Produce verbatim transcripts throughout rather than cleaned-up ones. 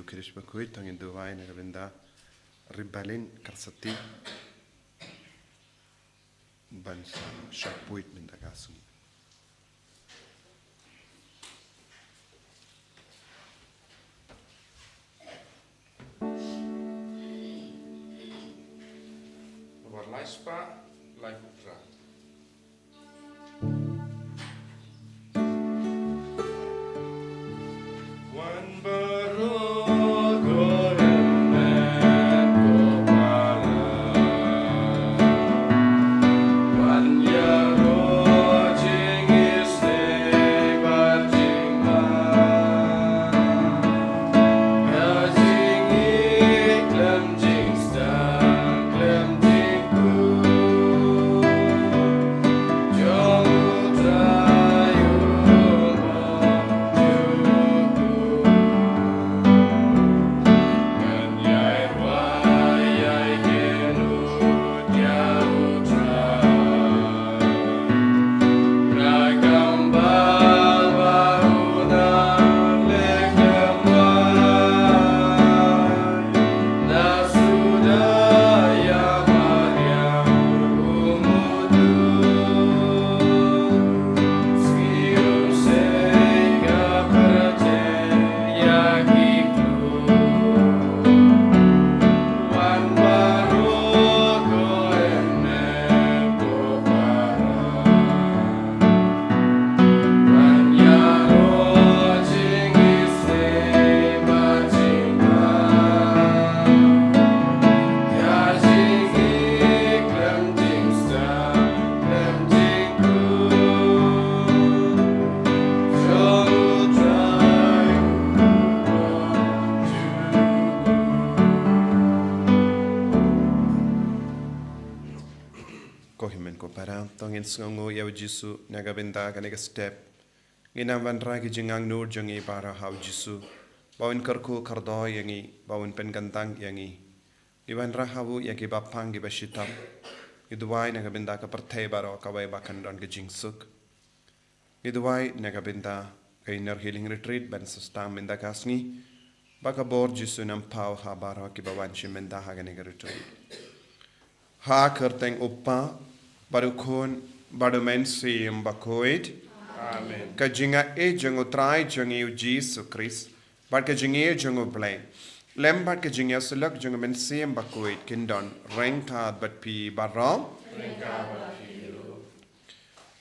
Khrist bakhuid, to ngin duwai na ka bynta Ribalin Karsati ban sa shapuit mynta ka sngi. Nombar lai spah lai phew phra. Wan baroh ko hynmen ko para. Wan ïaroh jingisynei bad jingma. Ka jingïeit khlem jingstad khlem jingkhuid. Ko hynmen ko para, to ngin sngewnguh ïa u Jisu na ka bynta kane ka step. Ngin ym wanrah ki jingangnud jong ngi baroh ha u Jisu, ba un kyrkhu kyrdoh ïa ngi, ba un pynkyntang ïa ngi. Ngi wanrah ha u ïa kiba pang kiba shitom. Ngi duwai na ka bynta ka pyrthei baroh kawei ba kan don ka jingsuk. Ngi duwai na ka bynta ka Inner Healing Retreat ban sa sdang mynta ka sngi, ba ka bor Jisu un pynpaw ha baroh kiba wan shim bynta ha kane ka retreat. Ha ka kyrteng u Kpa bad u Khun bad u Mynsiem Bakhuid. Amen. Ka jingïeit jong u Trai jong ngi u Jisu Khrist bad ka jingïeit jong u Blei lem bad ka jingïasyllok jong u Mynsiem Bakhuid kin don ryngkat bad phi baroh.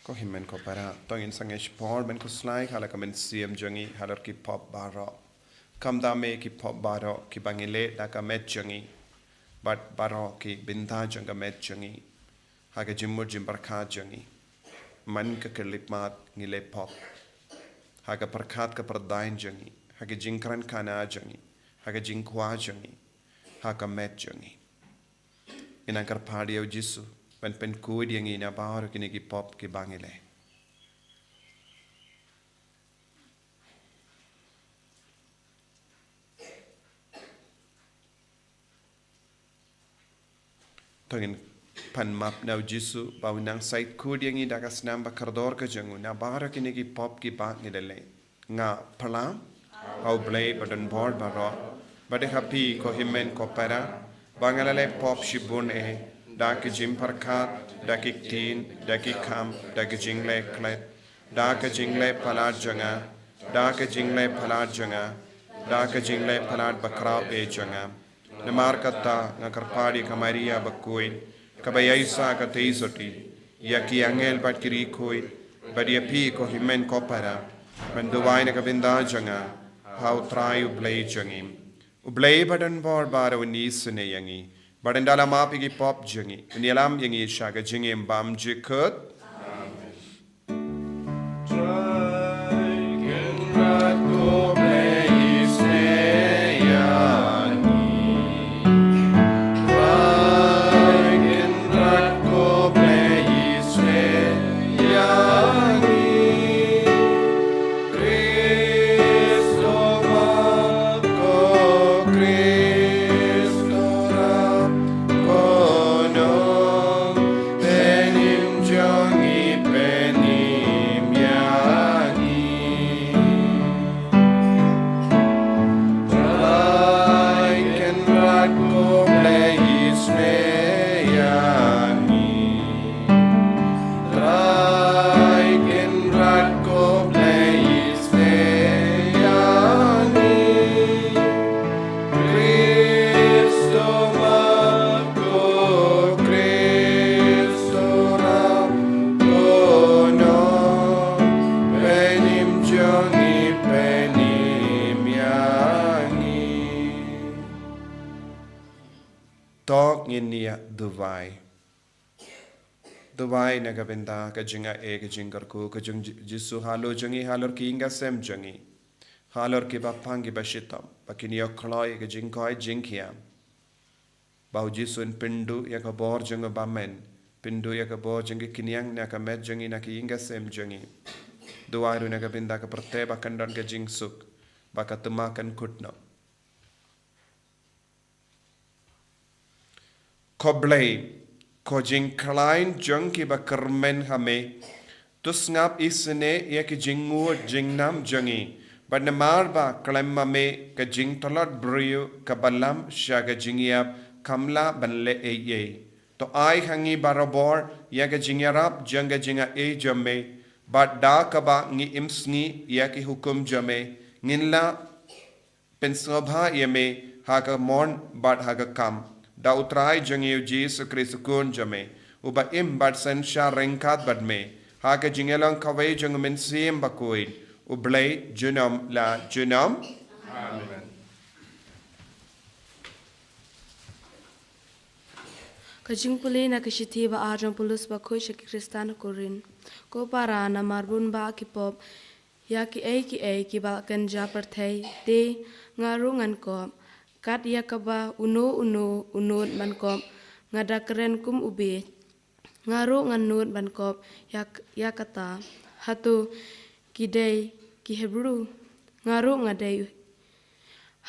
Ko hynmen ko para, to ngin sangeh shipor ban khuslai ha la ka mynsiem jong ngi halor ki pop baroh. Khamtam eh ki pop baroh kiba ngi leh da ka met jong ngi bad baroh ki bynta jong ka met jong ngi. Ha ka jingmut jingpyrkhat jong ngi, man ka khyllipmat ngi leh pop. Ha ka pyrkhat ka pyrdain jong ngi, ha ka jingkren kana jong ngi, ha ka jingkwah jong ngi, ha ka met jong ngi. Ngin nang kyrpad ïa u Jisu ban pynkhuid ïa ngi na baroh kine ki pop kiba ngi leh. To ngin pan map na u Jisu ba un nang sa ïakhuid ïa ngi da ka snam ba kordor ka jong u na baroh kine ki pop kiba ngi da leh. Nga pyrshang ha u Blei badonbor baroh, bad ha phi ko hynmen ko para, ba nga la leh pop shibun eh, da ki jingpyrkhat, da ki ktien, da ki kam, da ki jingleh klet, da ka jingleh palat jong nga, da ka jingleh palat jong nga, da ka jingleh palat bakhraw eh jong nga. Namar kata nga kyrpad ïa ka Maria bakhuid, kaba ïaisah ka theisotti, ïa ki angel bad ki riewkhuid, bad ïa phi ko hynmen ko para, ban duwai na ka bynta jong nga ha u Trai u Blei jong ngi. U Blei badonbor baroh un isynei ïa ngi, bad un da la map ïa ki pop jong ngi, un ïalam ïa ngi sha ka jingim bymjukut. Ngin ïa duwai. Duwai na ka bynta ka jingai, ka jingkyrkhu ka jong Ji-, Jisu halor jong ngi, halor ki ïing ki sem jong ngi, halor kiba pang kiba shitom, ba kin ïoh kloi ka jingkoit jingkhiah. Ba u Jisu un pynduh ïa ka bor jong u bymman, pynduh ïa ka bor jong ki kñia na ka met jong ngi, na ki ïing ki sem jong ngi. Duwai ruh na ka bynta ka pyrthei ba kan don ka jingsuk, ba ka tma kan kut noh. Ko Blei, ko jingkhlaiñ jong kiba kyrmen ha me, to sngap isynei ïa ki jingngud jingnam jong ngi, bad namar ba khlem ma me ka jingtlot briew kaba lam sha ka jingïap kam lah ban leh ei ei. To ai ha ngi barabor ïa ka jingïarap jong ka jingai jong me, bad da kaba ngi im sngi ïa ki hukum jong me, ngin lah pynsngewbha ïa me ha ka mon bad ha ka kam, da u Trai jong ngi u Jisu Khrist u Khun jong me, uba im bad synshar ryngkat bad me, ha ka jingïalong kawei jong u Mynsiem Bakhuid, U Blei junom la junom. Amen. Ka jingpule na ka shithi ba ar jong u Paulus bakhuid sha ki Khristan ha Korinth. Ko para, namar bun bah ki pop ïa kiei kiei kiba la kynja pyrthei, te nga ruh ngan kop. Kat ïa kaba uno uno u nud ban kop, nga da kren kum u bieit. Nga ruh ngan nud ban kop ïa, ïa kata. Hato ki dei ki Hebru? Nga ruh nga dei.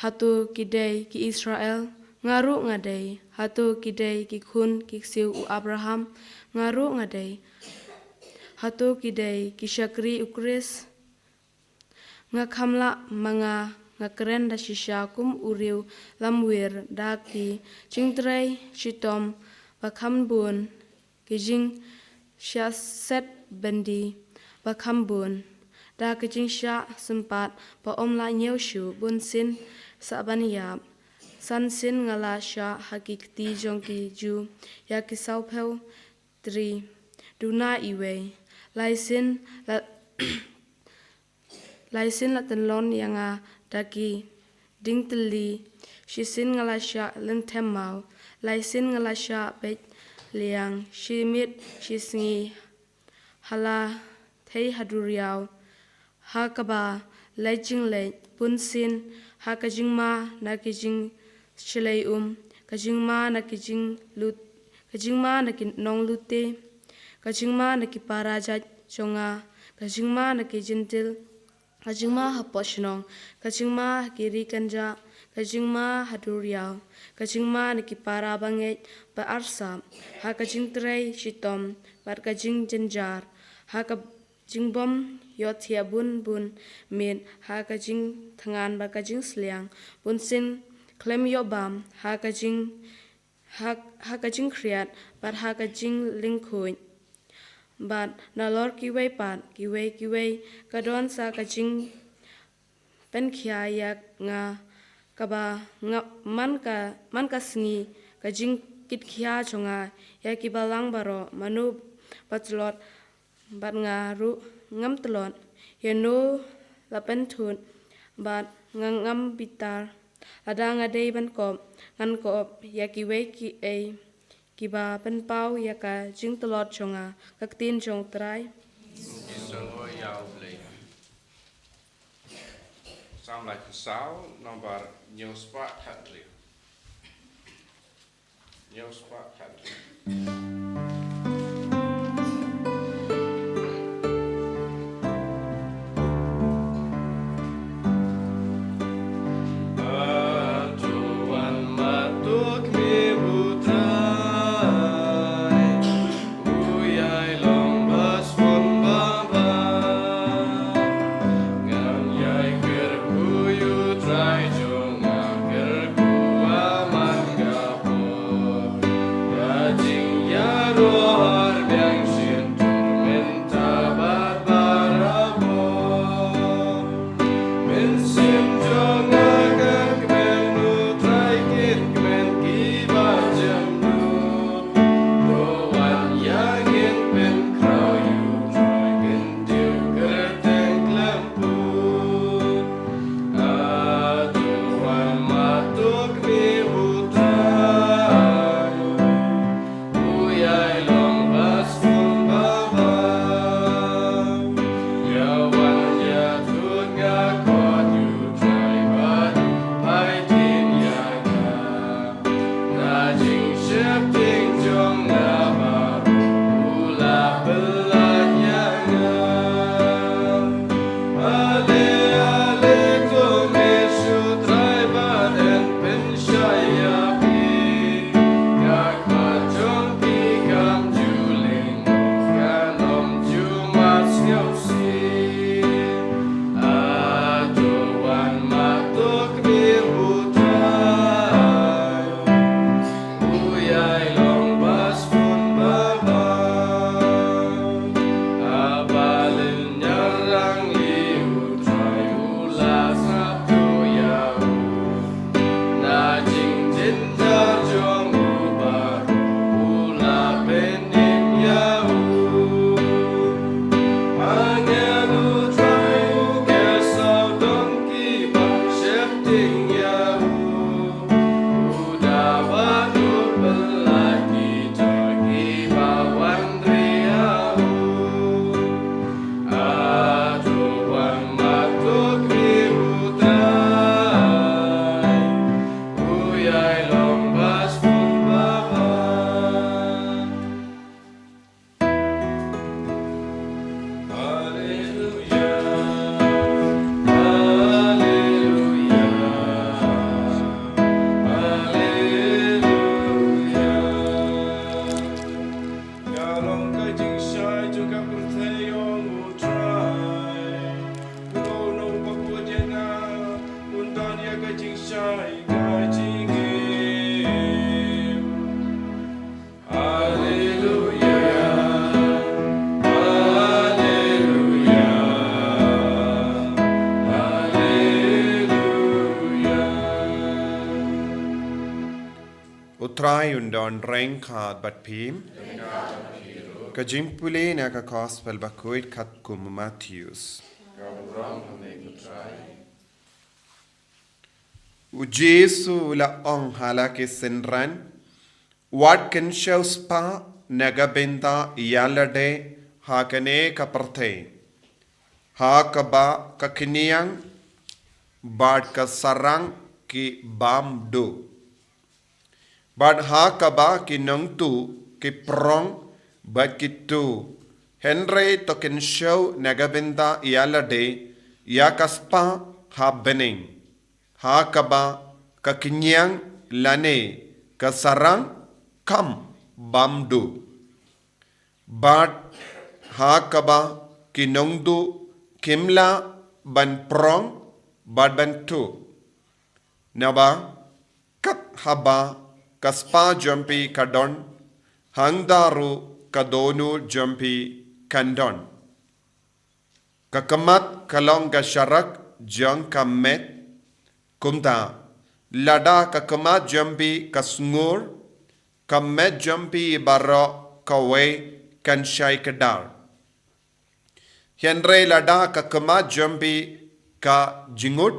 Hato ki dei ki Israel? Nga ruh nga dei. Hato ki dei ki khun ki ksiew u Abraham? Nga ruh nga dei. Hato ki dei ki shakri u Khrist? Nga kham lah ma nga, nga kren da shisha kum u riew lamwir, da ki jingtrei shitom ba kham bun, ki jingshah set byndi ba kham bun, da ka jingshah sympat ba ym lah ñiew shuh, bun sien sah ban ïap. San sien nga la shah ha ki kti jong ki Jiw ïa ki sawphew tri, duna iwei. Lai sien la Lai sien la tyllon ïa nga da ki dieng tylli, shi sien nga la shah lynthem maw. Lai sien nga la shah beit liang, shi miet shi sngi ha la thei ha duriaw, ha kaba leit jingleit, bun sien ha ka jingma na ki jingshlei um, ka jingma na ki jinglut, ka jingma na ki nonglute, ka jingma na ki para jait jong nga, ka jingma na ki Jentil, ka jingma hapoh shnong, ka jingma ha ki ri kynjah, ka jingma ha duriaw, ka jingma na ki para bangeit ba arsap, ha ka jingtrei shitom bad ka jingjynjar, ha ka jingbym ïohthiah bun bun miet, ha ka jingthngan bad ka jingsliang, bun sien khlem ïoh bam, ha ka jing ha, ha ka jingkhriat bad ha ka jinglyngkhuid. Bad nalor kiwei pat, kiwei kiwei ka don sa ka jingpynkhia ïa nga, kaba nga, man ka, man ka sngi ka jingkitkhia jong nga ïa ki balang baroh, mano ba tlot bad nga ruh ngam tlot, ïano la pynthut bad nga ngam bitar. Lada nga dei ban kop, ngan kop ïa kiwei kiei kiba pynpaw ïa ka jingtlot jong nga. Ka ktien jong U Trai. Ki sngewbha ïa U Blei. Psalm laiphew saw, nombar hynñiew spah khathynriew. Hynñiew spah khathynriew. Ai un don reng khat bad phim. Ka jingpule na ka gospel bakhuid katkum u Mathaios. U Jisu u la ong ha la ki synran, wat kynshew spah na ka bynta ïa lade ha kane ka pyrthei, ha kaba ka kynïang bad ka sarang ki bam duh, bad ha kaba ki nongtuh ki prong bad ki tuh. Hynrei to kynshew na ka bynta ïa lade ïa ka spah ha bneng, ha kaba ka kynïang lane ka sarang kam bam duh, bad ha kaba ki nongtuh kim lah ban prong bad ban tuh. Naba kat haba ka spah jong phi ka don, hangta ruh ka dohnud jong phi kan don. Ka khmat ka long ka sharak jong ka met. Kumta, lada ka khmat jong phi ka sngur, ka met jong phi baroh kawei kan shai kdar. Hynrei lada ka khmat jong phi ka jingud,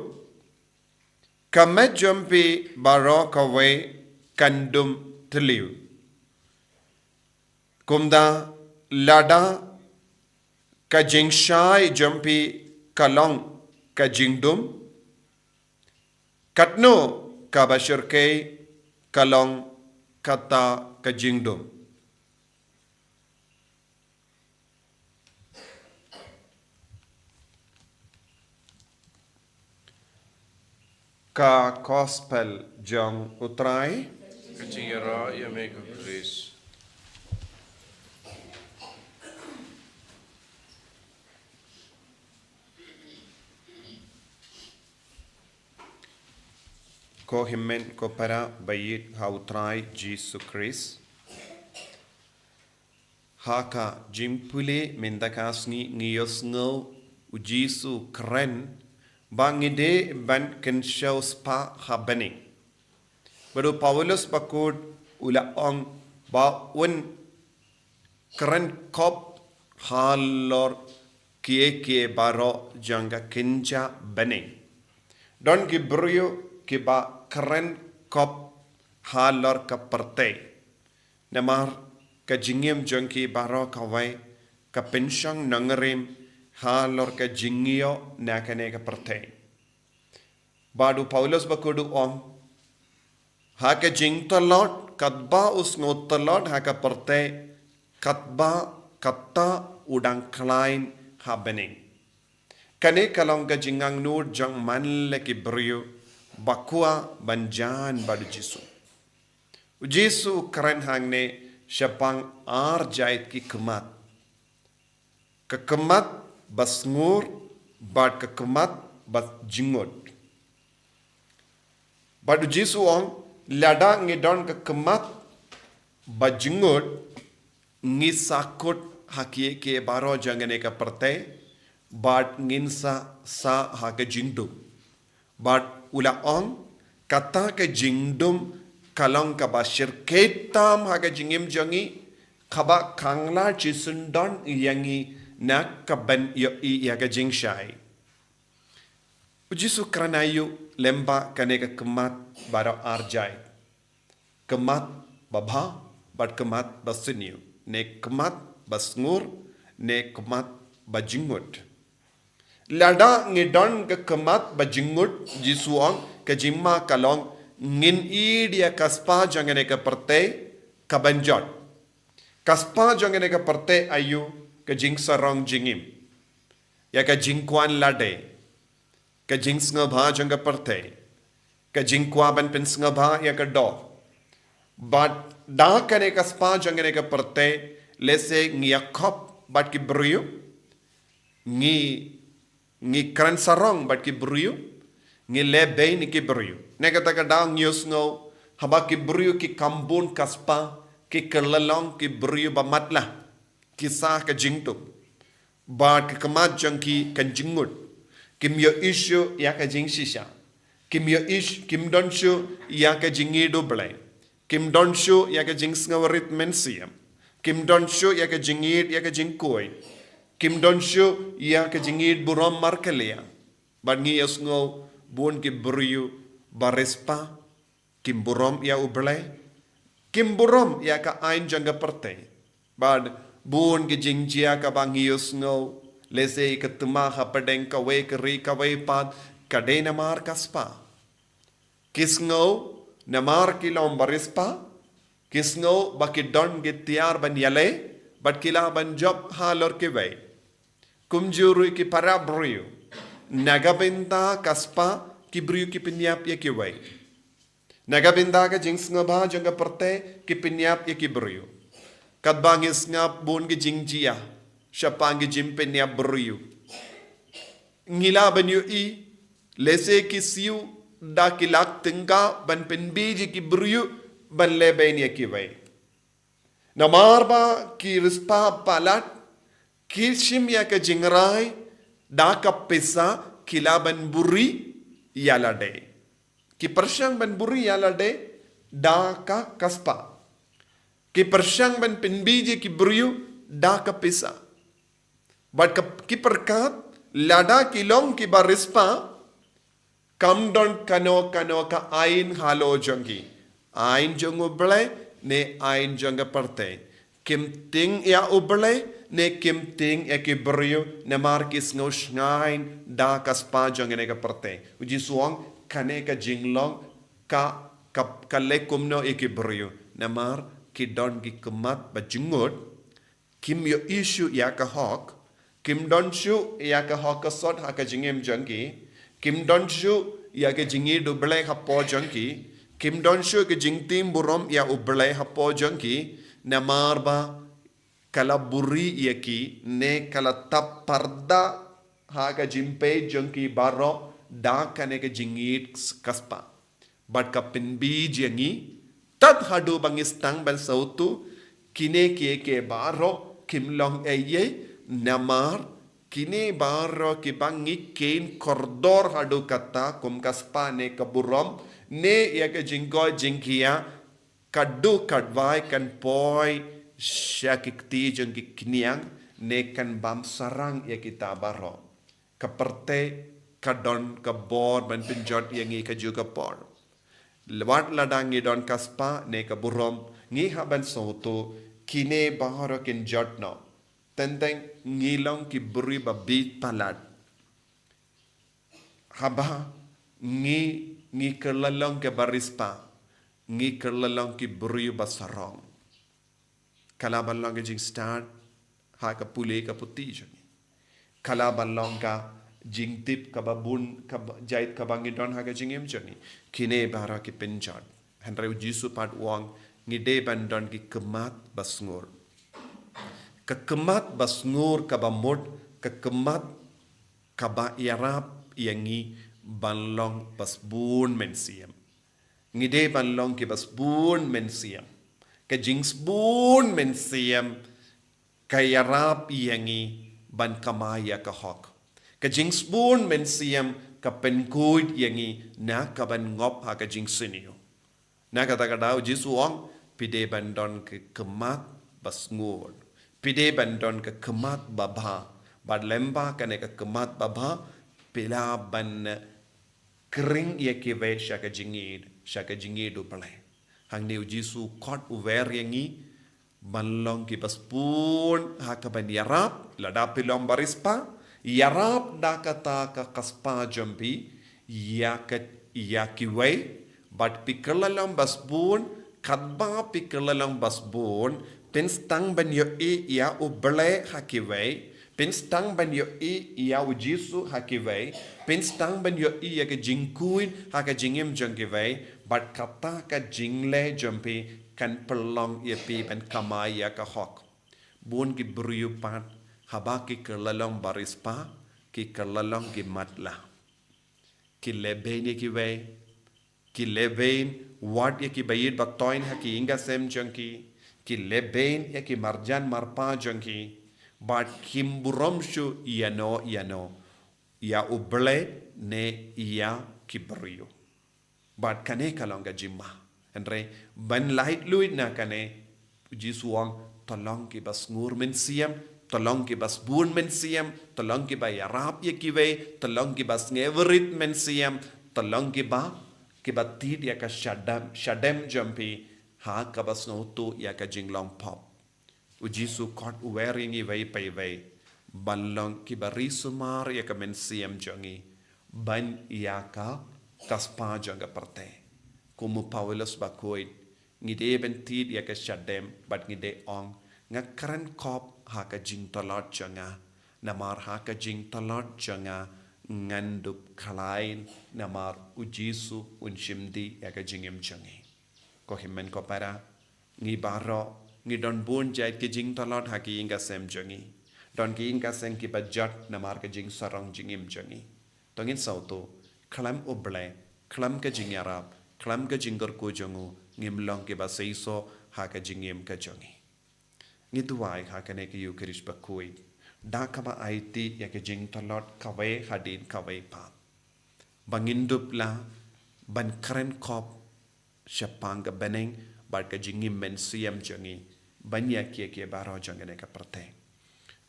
ka met jong phi baroh kawei kan dum tliw. Kumta, lada ka jingshai jong phi ka long ka jingdum, katno kaba shyrkhei ka long kata ka jingdum. Ka gospel jong U Trai. Ka jingïarap ïa me ko Khrist. Ko hynmen ko para ba ïeit ha U Trai Jisu Khrist. Ha ka jingpule mynta ka sngi ngi ïohsngew U Jisu u kren ba ngi dei ban kynshew spah ha bneng. Bad u Paulus bakhuid u la ong ba un kren khop halor kiei kiei baroh jong ka kynja bneng. Don ki briew kiba kren khop halor ka pyrthei. Namar ka jingim jong ki baroh kawei ka pynshong nongrim halor ka jingïoh na kane ka pyrthei. Bad u Paulus bakhuid u ong, ha ka jingtlot, katba u sngew tlot ha ka pyrthei, katba kata u dang khlaiñ ha bneng. Kane ka long ka jingangnud jong man la ki briew ba kwah ban jan bad U Jisu. U Jisu u kren hangne shaphang ar jait ki khmat. Ka khmat ba sngur bad ka khmat ba jingngud. Bad U Jisu u ong, lada ngi don ka khmat ba jingngud, ngi sahkut ha kiei kiei baroh jong kane ka pyrthei, bad ngin sa sah ha ka jingdum. Bad u la ong, kata ka jingdum ka long kaba shyrkhei tam ha ka jingim jong ngi, kaba khang la jisyndon ïa ngi na ka ban ïohi ïa ka jingshai. U Jisu u kren aïu lyngba kane ka khmat baroh ar jait. Khmat babha, bad khmat basniew. Ne khmat basngur, ne khmat bajingngud. Lada ngi don ka khmat bajingngud, Jisu u ong, ka jingma ka long, ngin ïeit ïa ka spah jong kane ka pyrthei, ka ban jot. Ka spah jong kane ka pyrthei aïu, ka jingsarong jingim. Ïa ka jingkwah lade. Ka jingsngewbha jong ka pyrthei. Ka jingkwah ban pynsngewbha ïa ka doh. Bad da kane ka spah jong kane ka pyrthei, lehse ngi ïakhop bad ki briew. Ngi, ngi kren sarong bad ki briew. Ngi leh beiñ ïa ki briew. Na kata ka daw ngi ïohsngew, haba ki briew ki kham bun ka spah, ki kylla long ki briew ba matlah. Ki sah ka jingdum. Bad ka khmat jong ki kan jingngud. Kim ïohi shuh ïa ka jingshisha. Kim ïohi sh-, kim don shuh ïa ka jingïeit U Blei. Kim don shuh ïa ka jingsngewrit mynsiem. Kim don shuh ïa ka jingïeit, ïa ka jingkhuid. Kim don shuh ïa ka jingïeit burom markylliang. Bad ngi ïohsngew bun ki briew ba riewspah kim burom ïa U Blei. Kim burom ïa ka aiñ jong ka pyrthei. Bad bun ki jingjia kaba ngi ïohsngew, lehse ka thma hapdeng kawei ka ri kawei pat, ka dei namar ka spah. Ki sngew namar ki long ba riewspah, ki sngew ba ki don ki tiar ban ïaleh, bad ki lah ban jop halor kiwei. Kumjuh ruh ki para briew, na ka bynta ka spah ki briew ki pynïap ïa kiwei. Na ka bynta ka jingsngewbha jong ka pyrthei ki pynïap ïa ki briew. Katba ngi sngap bun ki jingjia shaphang ki jingpynïap briew, ngi lah ban ïohi, lehse ki siew da ki lak tyngka ban pynbeit ïa ki briew ban lehbeiñ ïa kiwei. Namar ba ki riewspah palat, ki shim ïa ka jingrai da ka pisa, ki lah ban buhrieh ïa lade. Ki pyrshang ban buhrieh ïa lade da ka, ka spah. Ki pyrshang ban pynbeit ïa ki briew da ka pisa. Bad ka, ki pyrkhat, lada ki long ki ba riewspah, kam don kano kano ka aiñ halor jong ki. Aiñ jong U Blei ne aiñ jong ka pyrthei. Kim tieng ïa U Blei ne kim tieng ïa ki briew, namar ki sngew shngaiñ da ka spah jong kane ka pyrthei. U Jisu u ong kane ka jinglong ka, ka, ka leh kumno ïa ki briew. Namar ki don ki khmat ba jngut, kim ïohi shuh ïa ka hok, kim don shuh ïa ka hok ka sot ha ka jingim jong ki, kim don shuh ïa ka jingïeit U Blei hapoh jong ki, kim don shuh ka jingtim burom ïa U Blei hapoh jong ki, namar ba ka la buhrieh ïa ki, ne ka la tap parda ha ka jingpeit jong ki baroh da kane ka jingïeit ka spah. Bad ka pynbeit ïa ngi, tad haduh ba ngi sdang ban sngewthuh, kine kiei kiei baroh kim long ei ei, namar kine baroh kiba ngi kheiñ kordor haduh katta, kum ka spah ne ka burom, ne ïa ka jingkoit jingkhiah, ka duh ka dwai kan poi sha ki kti jong ki khñiang, ne kan bam sarang ïa kita baroh. Ka pyrthei ka don ka bor ban pynjot ïa ngi kajuh ka por. Wat lada ngi don ka spah ne ka burom, ngi hap ban sngewthuh, kine baroh kin jot noh. Teng teng ngi long ki briew ba bit palat. Haba ngi, ngi kylla long ki ba riewspah, ngi kylla long ki briew ba sarong. Ka lah ban long ka jingstad ha ka pule ka puthi jong ngi. Ka lah ban long ka jingtip kaba bun, kaba jait kaba ngi don ha ka jingim jong ngi. Kine baroh ki pynjot. Hynrei U Jisu pat u ong, ngi dei ban don ki khmat ba sngur. Ka khmat ba sngur kaba mut, ka khmat kaba ïarap ïa ngi ban long ba sbun mynsiem. Ngi dei ban long ki ba sbun mynsiem. Ka jingsbun mynsiem ka ïarap ïa ngi ban kamai ïa ka hok. Ka jingsbun mynsiem ka pynkhuid ïa ngi na ka ban ngop ha ka jingsniew. Na kata ka daw U Jisu u ong, phi dei ban don ka khmat ba sngur. Phi dei ban don ka khmat ba bha. Bad lyngba kane ka khmat ba bha, phi lah ban khring ïa kiwei sha ka jingïeit, sha ka jingïeit U Blei. Hangne U Jisu u khot u wer ïa ngi ban long ki ba sbun ha ka ban ïarap, lada phi long ba riewspah, ïarap da kata ka, ka spah jong phi ïa ka, ïa kiwei, bad phi kylla long ba sbun, katba phi kylla long ba sbun, phin sdang ban ïohi ïa U Blei ha kiwei, phin sdang ban ïohi ïa U Jisu ha kiwei, phin sdang ban ïohi ïa ka jingkhuid ha ka jingim jong kiwei, bad kata ka jingleh jong phi kan pynlong ïa phi ban kamai ïa ka hok. Bun ki briew pat haba ki kylla long ba riewspah, ki kylla long ki matlah. Ki lehbeiñ ïa kiwei, ki lehbeiñ wat ïa ki ba ïeit ba thoiñ ha ki ïing ka sem jong ki, ki lehbeiñ ïa ki marjan marpa jong ki, bad kim burom shuh ïano ïano, ïa U Blei ne ïa ki briew. Bad kane ka long ka jingma. Hynrei ban laitluid na kane, Jisu u ong, to long kiba sngur mynsiem, to long kiba sbun mynsiem, to long kiba ïarap ïa kiwei, to long kiba sngewrit mynsiem, to long kiba, kiba tied ïa ka shadem, shadem jong phi, ha kaba sngewthuh ïa ka jinglong pop. U Jisu u khot u wer ïa ngi iwei pa iwei ban long kiba ri sumar ïa ka mynsiem jong ngi ban ïa ka, ka spah jong ka pyrthei. Kum u Paulus bakhuid, ngi dei ban tied ïa ka shadem bad ngi dei ong, nga kren khop ha ka jingtlot jong nga, namar ha ka jingtlot jong nga ngan dup khlaiñ, namar u Jisu un shim dih ïa ka jingim jong ngi. Ko hynmen ko para, ngi baroh ngi don bun jait ki jingtlot ha ki ïing ka sem jong ngi. Don ki ïing ka sem kiba jot namar ka jingsarong jingim jong ngi. To ngin sngewthuh, khlem U Blei, khlem ka jingïarap, khlem ka jingkyrkhu jong u, ngim long kiba seisoh ha ka jingim ka jong ngi. Ngi duwai ha kane ka Ïukharist bakhuid da kaba aiti ïa ka jingtlot kawei hadien kawei pat, ba ngin dup lah ban kren khop shaphang ka bneng bad ka jingim mynsiem jong ngi ban ïa kiei kiei baroh jong kane ka pyrthei.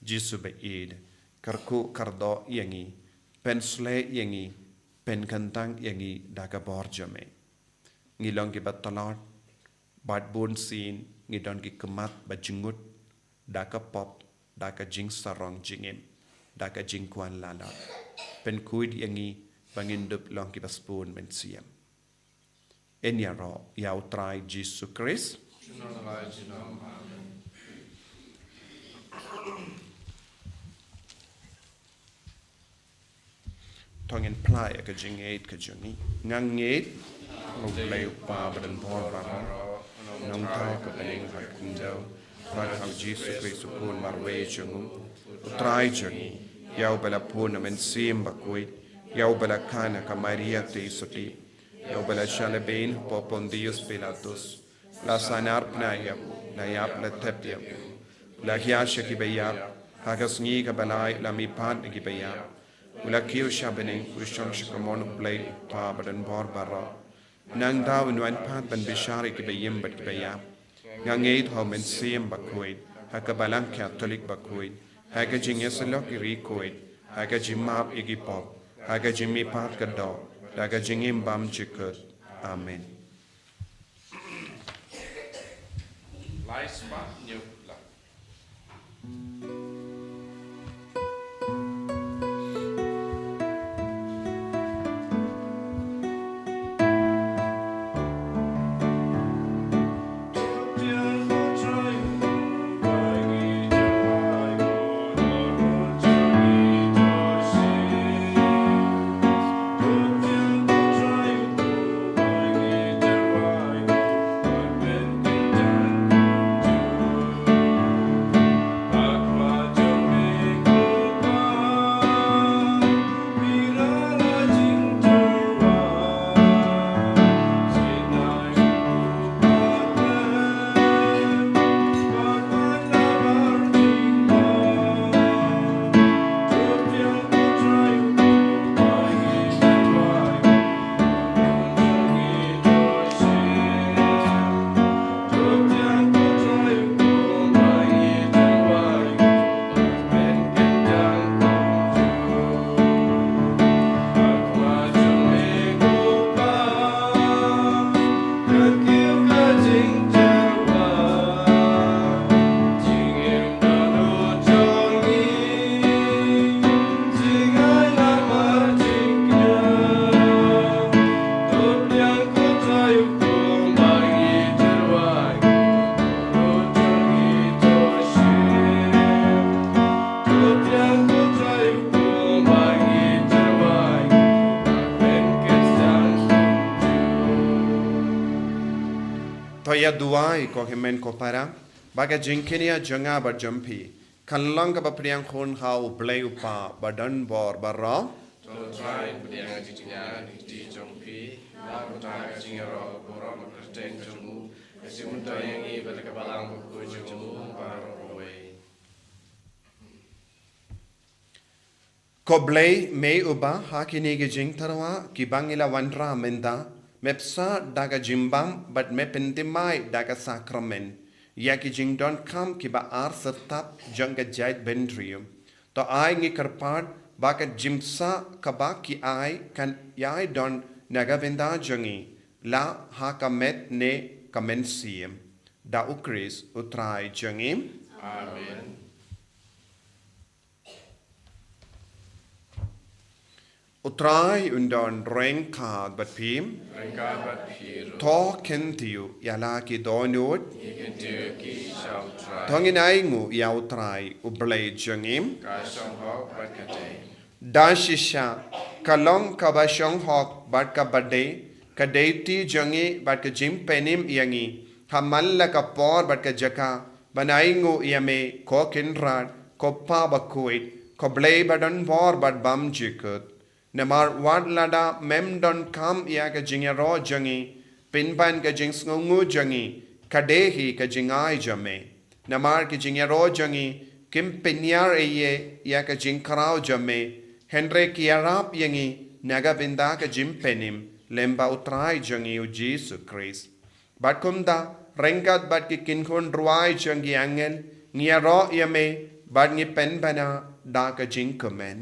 Jisu ba ïeit, kyrkhu kyrdoh ïa ngi, pynshlei ïa ngi, pynkyntang ïa ngi da ka bor jong me. Ngi long kiba tlot bad bunsien ngi don ki khmat ba jngut da ka pop, da ka jingsarong jingim, da ka jingkwah lalot. Pynkhuid ïa ngi ba ngin dup long kiba sbun mynsiem. Yn ïaroh ïa U Trai Jisu Khrist. To ngin phla ïa ka jingngeit ka jong ngi. Nga ngeit ha U Blei U Kpa badonbor baroh, Nongthaw ka bneng bad ka khyndew, bad ha U Jisu Khrist U Khun marwei jong u, U Trai jong ngi, ïa uba la bun na Mynsiem Bakhuid, ïa uba la kha na ka Maria Theisotti, ïa uba la shah lehbeiñ hapoh Pontius Pilatus, la sahnarphna ïa u, la ïap la thep ïa u, la hiar sha kiba ïap, ha ka sngi kaba lai la mihpat na kiba ïap, u la kiew sha bneng, u shong sha kamon U Blei U Kpa badonbor baroh. Nangta un wan pat ban bishar ïa kiba im bad kiba ïap. Nga ngeit ha U Mynsiem Bakhuid, ha ka Balang Katholik bakhuid, ha ka jingïasyllok ïa ki riewkhuid, ha ka jingmap ïa ki pop, ha ka jingmihpat ka doh, da ka jingim bymjukut. Amen. Lai spah hynñiew phew. To ïa duwai ko hynmen ko para, ba ka jingkñia jong nga bad jong phi kan long kaba pdiang khun ha U Blei U Kpa badonbor baroh. To Trai pdiang ka jingkñia ha ka kti jong phi, bad uta ka jingïaroh burom kyrteng jong u, ka jingmyntoi ïa ngi bad ka Balang Bakhuid jong u baroh kawei. Ko Blei, me uba ha kine ki jingtyrwa kiba ngi la wanrah mynta, Me psa da ka jingbam bad me pynthymmai da ka sakramen ïa ki jingdonkam kiba ar syrtap jong ka jaitbynriew. To ai ngi kyrpad ba ka jingpsa kaba ki ai kan ïai don na ka bynta jong ngi, la ha ka met ne ka mynsiem. Da U Khrist U Trai jong ngi. Amen. U Trai un don ryngkat bad phi. Ryngkat bad phi ruh. To kyntiew ïa la ki dohnud. Ngi kyntiew ïa ki sha U Trai. To ngin ainguh ïa U Trai U Blei jong ngi. Ka shong hok bad ka dei. Da shisha, ka long kaba shong hok bad kaba dei, ka dei ti jong ngi bad ka jingpynim ïa ngi ha man la ka por bad ka jaka, ban ainguh ïa me, ko Kynrad, ko Pa bakhuid, ko Blei ba don bor bad bymjukut. Namar wat lada mem donkam ïa ka jingïaroh jong ngi pynban ka jingsngewnguh jong ngi, ka dei hi ka jingai jong me. Namar ki jingïaroh jong ngi kim pynïar ei ei ïa ka jingkhraw jong me, hynrei ki ïarap ïa ngi na ka bynta ka jingpynim lem bad U Trai jong ngi U Jisu Khrist. Bad kumta, ryngkat bad ki kynhun rwai jong ki angel, ngi ïaroh ïa me bad ngi pynbna da ka jingkmen.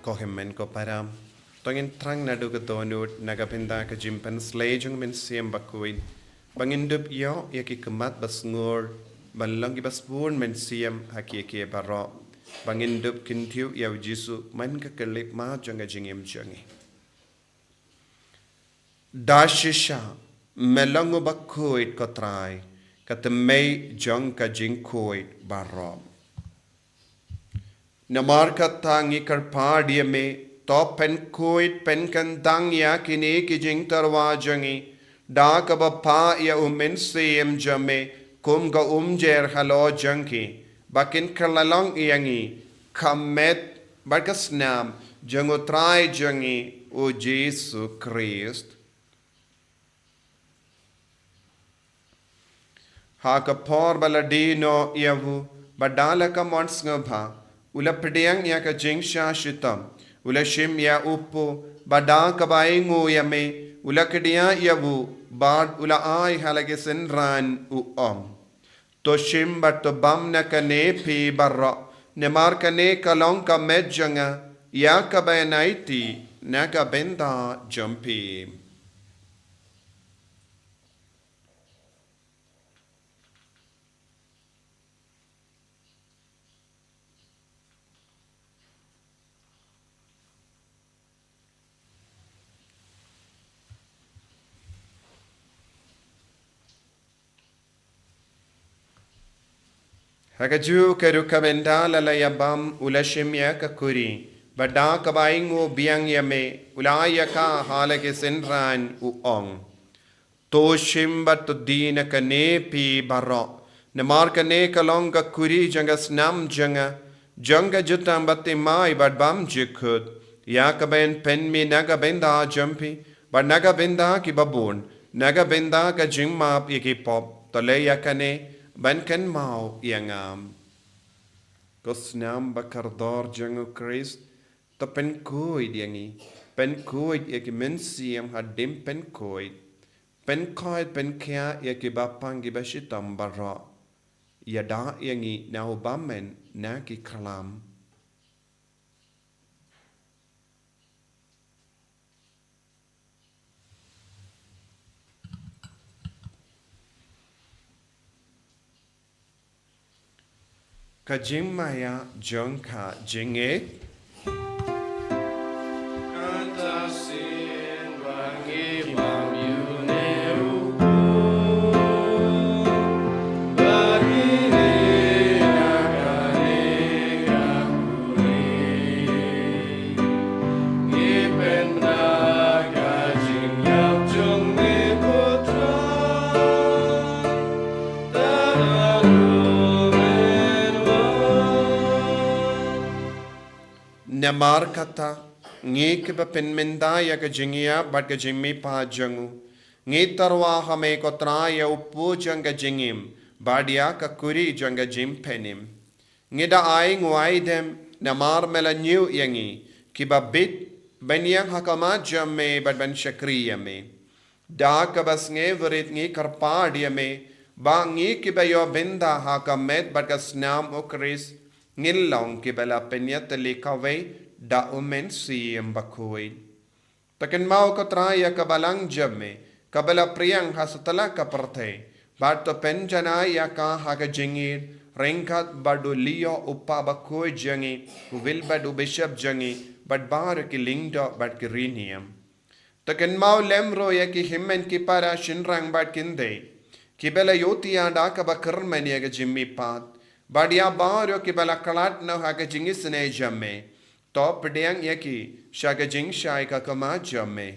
Ko hynmen ko para, to ngin thrang naduh ka dohnud na ka bynta ka jingpynshlei jong U Mynsiem Bakhuid, ba ngin dup ïoh ïa ki khmat ba sngur, ban long kiba sbun mynsiem ha ki ki baroh, ba ngin dup kyntiew ïa U Jisu man ka khyllipmat jong ka jingim jong ngi. Da shisha, me long uba khuid ko Trai, ka thymmei jong ka jingkhuid baroh. Namar kata ngi kyrpad ïa me, to pynkhuid pynkyndang ïa kine ki jingtyrwa jong ngi, da kaba phah ïa U Mynsiem jong me kum ka umjer halor jong ki, ba kin kylla long ïa ngi ka met bad ka snam jong U Trai jong ngi U Jisu Khrist. Ha ka por ba la die noh ïa u, bad da la ka mon sngewbha, u la pdiang ïa ka jingshah shitom, u la shim ïa u paw, bad da kaba ainguh ïa me, u la kdiah ïa u, bad u la ai ha la ki synran, u ong: To shim bad to bam na kane phi baroh, namar kane ka long ka met jong nga, ïa kaba yn aiti na ka bynta jong phi. Ha kajuh ka rukom, ynda la la ïa bam, u la shim ïa ka khuri, bad da kaba ainguh biang ïa me, u la ai ïa ka ha la ki synran, u ong: To shim bad to die na kane phi baroh, namar kane ka long ka khuri jong ka snam jong nga, jong ka jutang bathymmai bad bymjukut, ïa kaba yn pynmih na ka bynta jong phi bad na ka bynta ki babun, na ka bynta ka jingmap ïa ki pop. To leh ïa kane ban kynmaw ïa nga. Ko snam ba kordor jong U Khrist, to pynkhuid ïa ngi, pynkhuid ïa ki mynsiem hadien pynkhuid, pynkhuid pynkhiah ïa kiba pang kiba shitom baroh. Ïada ïa ngi na u bymman na ki khlam. Ka jingmaïa jong ka jingngeit. Kata sien ba ngi bam ïa une u Namar kata, ngi kiba pynmynta ïa ka jingïap bad ka jingmihpat jong u, ngi tyrwa ha me ko Trai ïa u pud jong ka jingim, bad ïa ka kuri jong ka jingpynim. Ngi da ai nguaidem, namar me la ñiew ïa ngi, kiba bit, ban ïeng ha khmat jong me, bad ban shakri ïa me. Da kaba sngewrit ngi kyrpad ïa me, ba ngi kiba ïoh bynta ha ka met bad ka snam u Khrist, ngin long kiba la pynïatylli kawei, da u Mynsiem Bakhuid. To kynmaw ko Trai ïa ka balang jong me, kaba la pdiang ha satlak ka pyrthei, bad to pynjanai ïa ka ha ka jingïeit, ryngkat bad u Leo u Papa bakhuid jong ngi, u Wilbert u Bishop jong ngi, bad baroh ki lyngdoh bad ki riewniam. To kynmaw lem ruh ïa ki hynmen ki para shynrang bad kynthei, kiba la ïohthiah da kaba kyrmen ïa ka jingmihpat, bad ïa baroh kiba la khlad noh ha ka jingisynei jong me. To pdiang ïa ki, sha ka jingshai ka khmat jong me.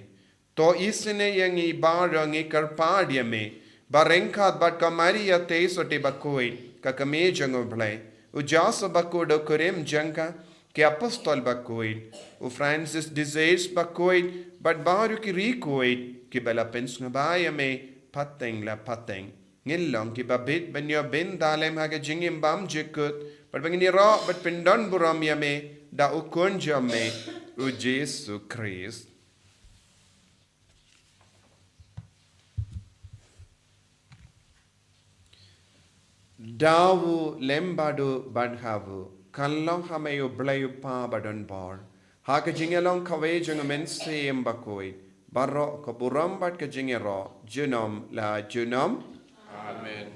To isynei ïa ngi baroh ngi kyrpad ïa me, ba ryngkat bad ka Maria Theisotti bakhuid, ka kmie jong u Blei, u Joseph bakhuid u kurim jong ka, ki apostol bakhuid, u Francis de Sales bakhuid, bad baroh ki riewkhuid, kiba la pynsngewbha ïa me, pateng la pateng. Ngin long kiba bit ban ïoh bynta lem ha ka jingim bymjukut, bad ba ngin ïaroh bad pyndonburom ïa me, da u Khun jong me, u Jisu Khrist. Da u lem bad u bad ha u, kan long ha me u Blei u Kpa badonbor, ha ka jingïalong kawei jong u Mynsiem Bakhuid, baroh ka burom bad ka jingïaroh, junom la junom. Amen.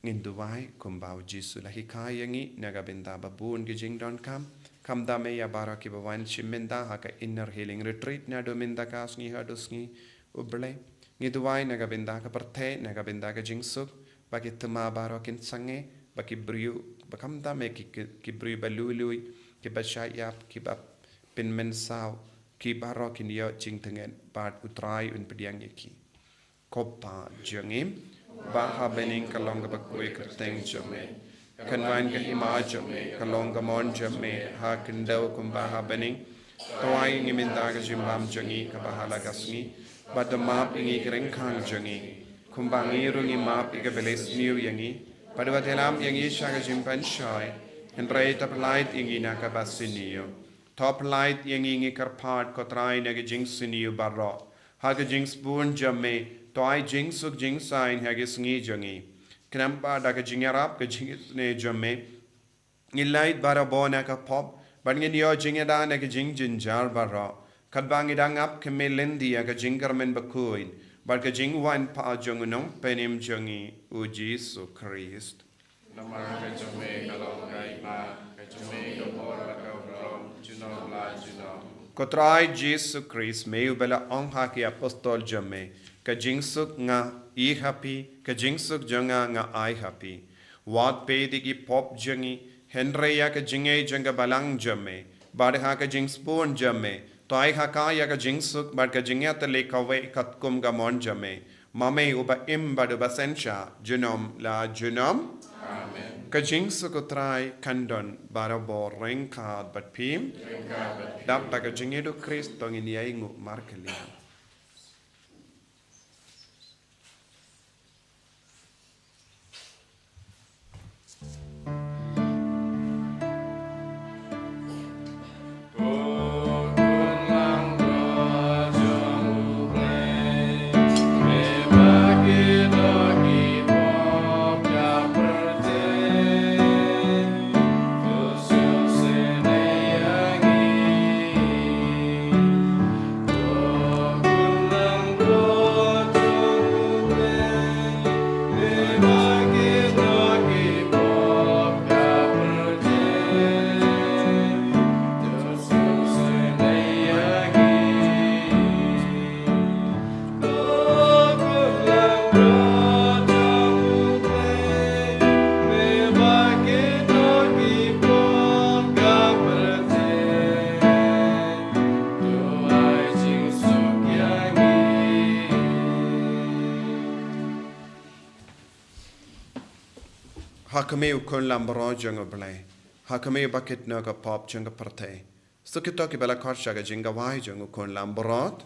Ngin duwai kumba u Jisu u la hikai ïa ngi, na ka bynta ba bun ki jingdonkam. Kham tam ïa baroh kiba wan shim bynta ha ka Inner Healing Retreat naduh mynta ka sngi haduh sngi, u Blei. Ngi duwai na ka bynta ka pyrthei, na ka bynta ka jingsuk, ba ki thma baroh kin sangeh, ba ki briew, ba kham tam ïa ki, ki, ki briew ba lui lui, kiba shah ïap, kiba pynmynsaw, ki baroh kin ïoh jingtngen, bad u Trai un pdiang ïa ki. Ko Kpa jong ngi, ba ha bneng, ka long ka bakhuid ka kyrteng jong me. Kan wan ka hima jong me, ka long ka mon jong me, ha khyndew kumba ha bneng. To ai ngi mynta ka jingbam jong ngi, kaba ha la ka sngi. Bad to map ïa ngi ki ryngkang jong ngi, kumba ngi ruh ngi map ïa kiba la isniew ïa ngi. Bad wat ïalam ïa ngi sha ka jingpynshoi, hynrei to pyllait ïa ngi na kaba sniew. To pyllait ïa ngi, ngi kyrpad ko Trai, na ka jingsniew baroh. Ha ka jingsbun jong me, to ai jingsuk jingsaiñ ha ki sngi jong ngi. Khnang ba da ka jingïarap ka jingisynei jong me, ngin lait barabor na ka pop, bad ngin ïoh jingïada na ka jingjynjar baroh. Katba ngi dang ap khmih lynti ïa ka jingkyrmen bakhuid, bad ka jingwan pat jong u Nongpynim jong ngi, u Jisu Khrist. Namar ka jong me ka long ka hima, ka jong me ka bor bad ka burom, junom la junom. Ko Trai Jisu Khrist, me uba la ong ha ki apostol jong me, ka jingsuk nga ai ha phi, ka jingsuk jong nga nga ai ha phi. Wat peit ïa ki pop jong ngi, hynrei ïa ka jingngeit jong ka balang jong me, bad ha ka jingsbun jong me, to ai ha ka ïa ka jingsuk bad ka jingïatylli kawei katkum ka mon jong me. Ma me uba im bad uba synshar, junom la junom. Amen. Ka jingsuk u Trai kan don barabor ryngkat bad phi. Ryngkat bad phi. Dap da ka jingïeit u Khrist to ngin ïai nguh markylliang. Kmie u Khun Langbrot jong U Blei, ha kmie ba kit na ka pop jong ka pyrthei. Suk kito kiba la khot sha ka jingkawei jong U Khun Langbrot.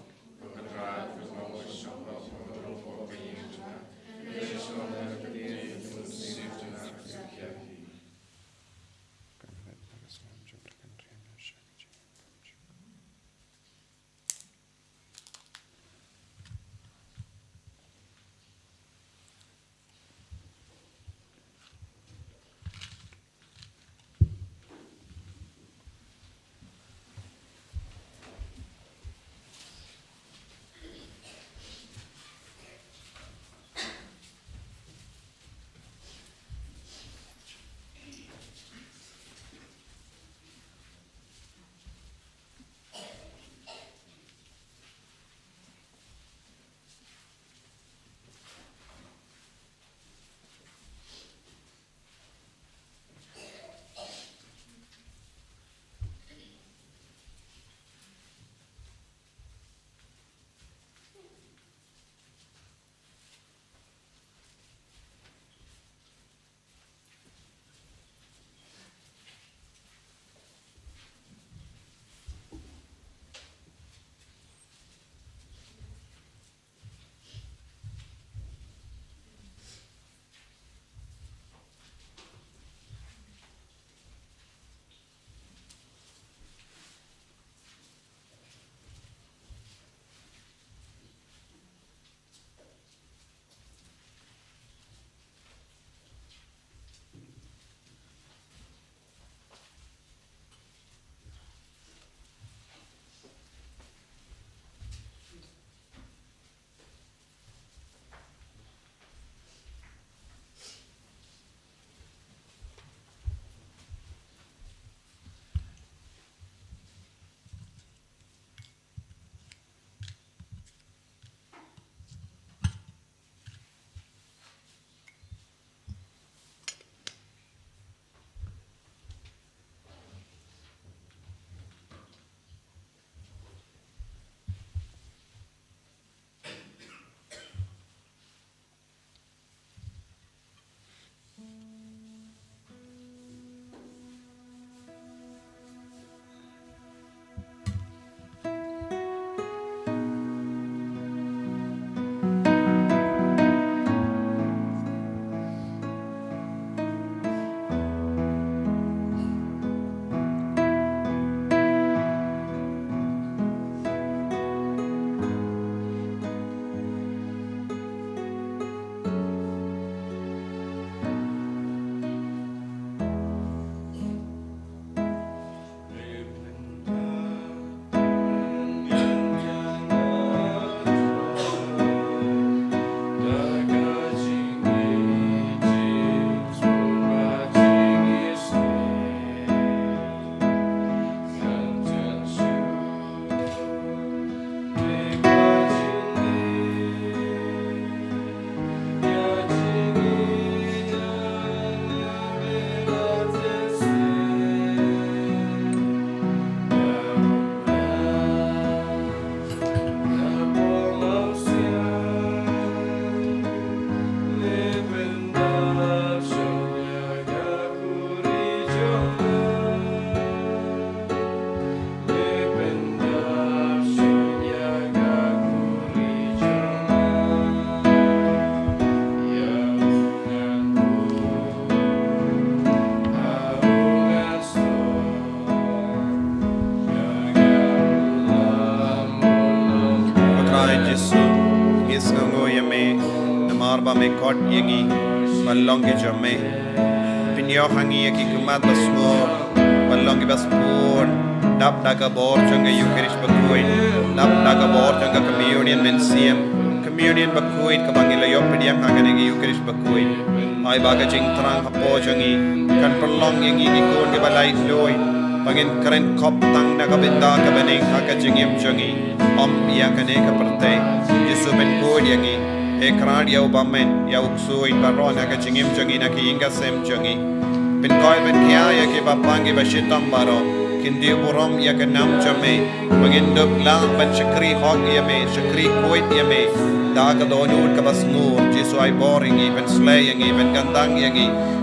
Ko Trai Jisu, ngi sngewnguh ïa me namar ba me khot ïa ngi ban long ki jong me. Pynïoh ha ngi ïa ki khmat ba sngur ban long kiba sbun, dap da ka bor jong ka Eukharist bakhuid, dap da ka bor jong ka Communion mynsiem, Communion bakhuid kaba ngi la ïoh pdiang ha kane ka Eukharist bakhuid. Ai ba ka jingthrang hapoh jong ngi kan pynlong ïa ngi ki khun kiba laitluid, ba ngin kren khop tang na ka bynta ka bneng ha ka jingim jong ngi, ym ïa kane ka pyrthei. Jisu, pynkhuid ïa ngi. Ai kyrpad ïa u bymman, ïa u ksuid baroh na ka jingim jong ngi, na ka ïing ka sem jong ngi. Pynkhuid pynkhia ïa kiba pang kiba shitom baroh, kin dieng burom ïa ka nam jong me. Ba ngin dup lah ban shakri hok ïa me, shakri khuid ïa me da ka dohnud kaba sngur. Jisu, ai bor ïa ngi, pynsleh ïa ngi, pynkyntang ïa ngi.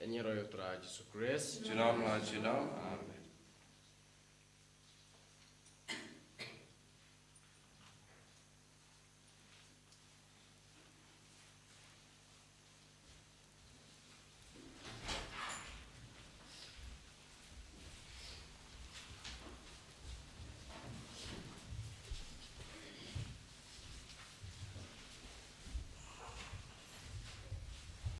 Ïaroh ïa u Trai Jisu Khrist. Junom la junom. Amen.